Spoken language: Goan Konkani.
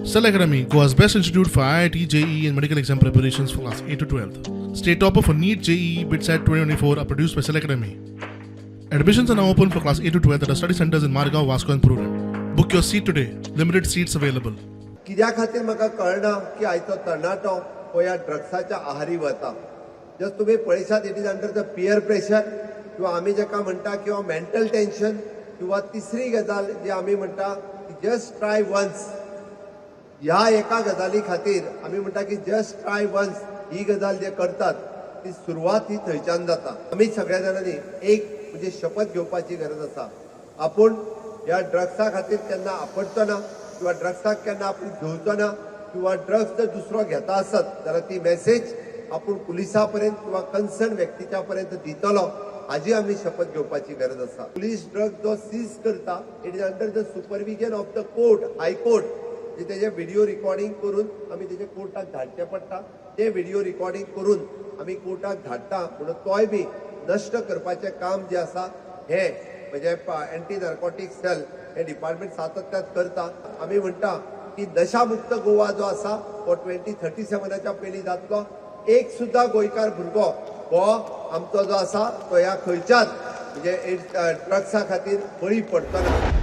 Cell Academy, Goa's best institute for IIT, JEE, and medical exam preparations for class 8 to 12. State topper for NEET, JEE, BITSAT 2024 are produced by Cell Academy. Admissions are now open for class 8 to 12 at our study centers in Margao, Vasco, and Prudent. Book your seat today. Limited seats available. कित्या खातीर म्हाका कळना की आयचो तरणाटो हो ह्या ड्रग्साच्या आहारी वता. जस्ट तुमी पळयशात, it is under the peer pressure किंवा आमी जेका म्हणटा किंवा मेंटल टेन्शन किंवा तिसरी गजाल जी आमी म्हणटा, जस्ट ट्राय वन्स. ह्या एका गजाली खातीर आमी म्हणटा की जस्ट ट्राय वन्स ही गजाल जे करतात ती सुरवात ही थंयच्यान जाता. आमी सगळ्या जाणांनी एक म्हणजे शपथ घेवपाची गरज आसा, आपूण ह्या ड्रग्सा खातीर केन्ना आपडचो ना किंवा ड्रग्साक केन्ना आपूण घेवचो ना किंवा ड्रग्स जर दुसरो घेता आसत जाल्यार ती मेसेज आपूण पुलिसा पर्यंत किंवा कन्सर्न व्यक्तीच्या पर्यंत दितलो, हाजी आमी शपथ घेवपाची गरज आसा. पुलीस ड्रग जो सीज करता, it is under the supervision of the court, high court. जे तेजे व्हिडिओ रिकॉर्डिंग करून आमी तेजे कोर्टाक धाडचें पडटा. ते व्हिडिओ रिकॉर्डिंग करून आमी कोर्टाक धाडटा म्हणून तोय बी नश्ट करपाचें काम जें आसा हें म्हणजे एंटी नार्कोटीक सेल हे डिपार्टमेंट सातत्यात करता. आमी म्हणटा की नशामुक्त गोवा जो आसा हो 2037च्या पयलीं जातलो. एक सुद्दां गोंयकार भुरगो हो आमचो जो आसा तो ह्या खंयच्याच म्हणजे ड्रग्सा खातीर बळी पडचो ना.